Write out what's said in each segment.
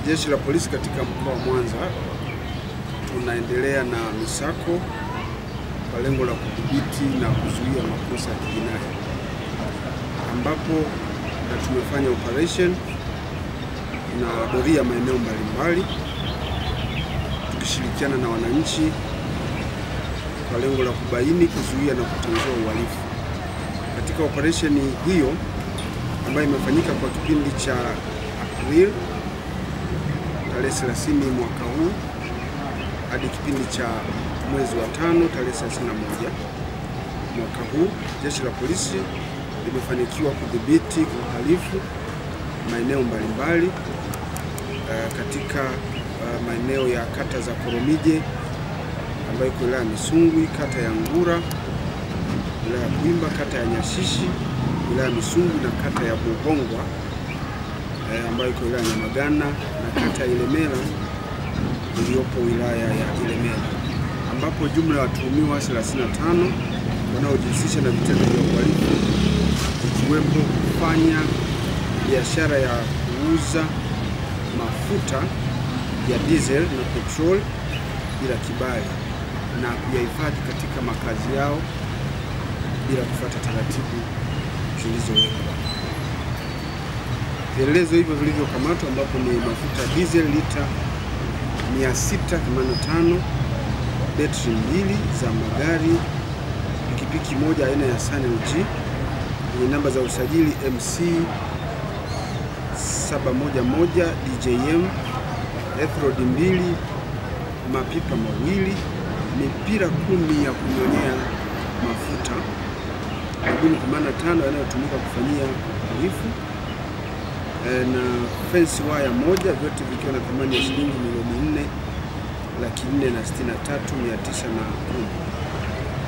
Jeshi la Polisi katika mkoa wa Mwanza tunaendelea na misako kwa lengo la kudhibiti na kuzuia makosa ya kijinai, ambapo tumefanya operation na doria maeneo mbalimbali tukishirikiana na wananchi kwa lengo la kubaini, kuzuia na kutanzua uhalifu. Katika operation hiyo ambayo imefanyika kwa kipindi cha April tarehe 30 mwaka huu hadi kipindi cha mwezi wa 5 tarehe 31 mwaka huu, jeshi la polisi limefanikiwa kudhibiti uhalifu maeneo mbalimbali katika maeneo ya kata za Koromije ambayo iko wilaya Misungwi, kata ya Ngura wilaya Kwimba, kata ya Nyashishi wilaya Misungwi na kata ya Buhongwa ambayo iko wilaya Nyamagana na kata ya Ilemela iliyopo wilaya ya Ilemela, ambapo jumla ya watuhumiwa 35 wanaojihusisha na vitendo vya uhalifu ikiwepo kufanya biashara ya kuuza mafuta ya diesel na petrol bila kibali na kuyahifadhi katika makazi yao bila kufuata taratibu zilizowekwa. Vielelezo hivyo vilivyokamatwa ambapo ni mafuta diesel lita 685, betri 2 za magari, pikipiki moja aina ya Sun LG yenye namba za usajili MC 711 DJM, ethrod 2, mapipa 2, mipira 10 ya kunyonyea mafuta, magumu 85 yanayotumika kufanyia uhalifu na fence wire moja, vyote vikiwa na thamani ya shilingi 4,463,910.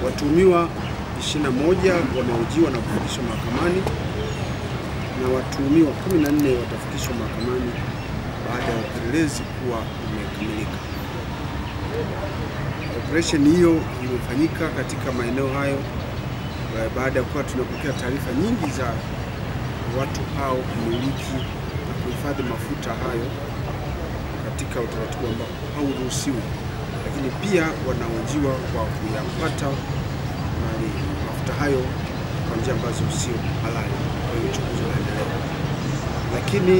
Watuhumiwa 21 wamehojiwa na kufikishwa mahakamani na watuhumiwa 14 watafikishwa mahakamani baada ya upelelezi kuwa umekamilika. Operation hiyo imefanyika katika maeneo hayo baada ya kuwa tunapokea taarifa nyingi za watu hao kumiliki na kuhifadhi mafuta hayo katika utaratibu ambao hauruhusiwi, lakini pia wanahojiwa kwa kuyapata mafuta hayo kwa njia ambazo sio halali. Kwa hiyo uchunguzi unaendelea. Lakini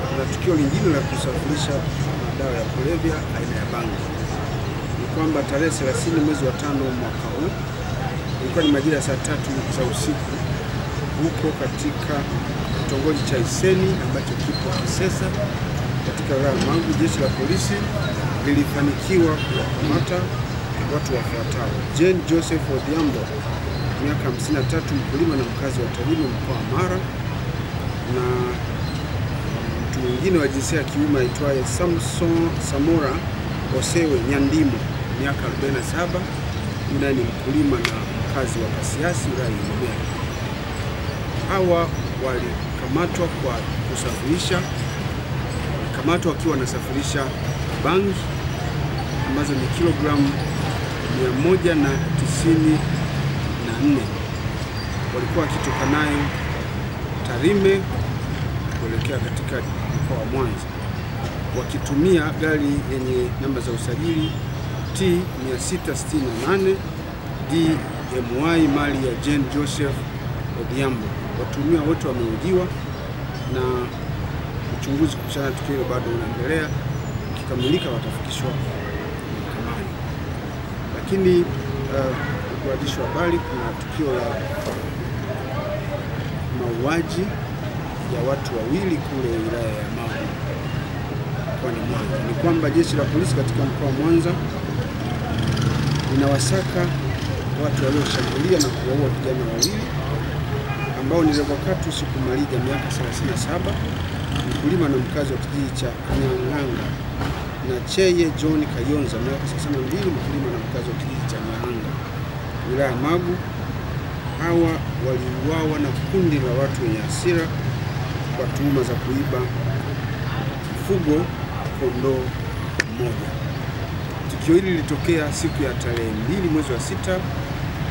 kuna tukio lingine la kusafirisha madawa ya kulevya aina ya bangi. Ni kwamba tarehe 30 mwezi wa 5 mwaka huu, ilikuwa ni majira ya saa 3 za usiku, huko katika kitongoji cha Iseni ambacho kipo Kisesa katika wilaya ya Magu, jeshi la polisi lilifanikiwa kuwakamata watu wafuatao: Jane Joseph Odhiambo, miaka 53, mkulima na mkazi wa Tarime mkoa wa Mara, na mtu mwingine wa jinsia ya kiume aitwaye Samson Samora Osewe Nyandimo, miaka 47, yule ni mkulima na mkazi wa Kasiasi wilaya ya Ilemela. Hawa walikamatwa kwa kusafirisha, walikamatwa wakiwa wanasafirisha bangi ambazo ni kilogramu 194. Walikuwa wakitoka nayo Tarime kuelekea katika mkoa wa Mwanza wakitumia gari yenye namba za usajili T 668 DMY mali ya Jane Joseph Odhiambo. Watuhumiwa wote wamehojiwa na uchunguzi kuhusiana na tukio hilo bado unaendelea. Ukikamilika watafikishwa mahakamani. Lakini waandishi wa habari, kuna tukio la mauaji ya watu wawili kule wilaya ya Magu mkoani Mwanza. Ni kwamba jeshi la polisi katika mkoa wa Mwanza linawasaka watu walioshambulia na kuwaua vijana wawili ambao ni Revocatus Kumalija miaka 37, mkulima na mkazi wa kijiji cha Nyang'anga, na Cheye John Kayonza miaka 32, mkulima na mkazi wa kijiji cha Nyang'anga wilaya ya Magu. Hawa waliuawa na kundi la watu wenye hasira kwa tuhuma za kuiba mfugo kondoo mmoja. Tukio hili lilitokea siku ya tarehe 2 mwezi wa 6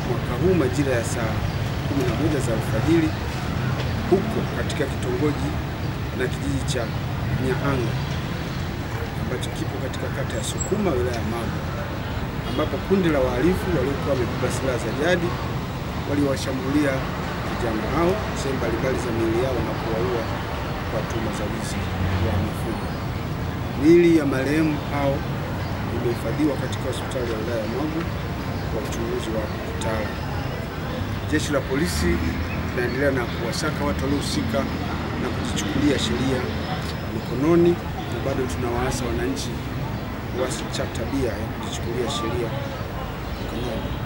mwaka huu majira ya saa 11 za alfajiri huko katika kitongoji na kijiji cha Nyahanga ambacho kipo katika kata ya Sukuma, wilaya ya Magu, ambapo kundi la wahalifu waliokuwa wamebeba silaha za jadi waliwashambulia vijana hao sehemu mbalimbali za miili yao na kuwaua kwa tuhuma za wizi wa mifugo. Miili ya marehemu hao imehifadhiwa katika hospitali ya wilaya ya Magu kwa uchunguzi wa kitaalamu. Jeshi la polisi linaendelea na kuwasaka watu waliohusika na kujichukulia sheria mikononi, na bado tunawaasa wananchi kuacha tabia ya kujichukulia sheria mikononi.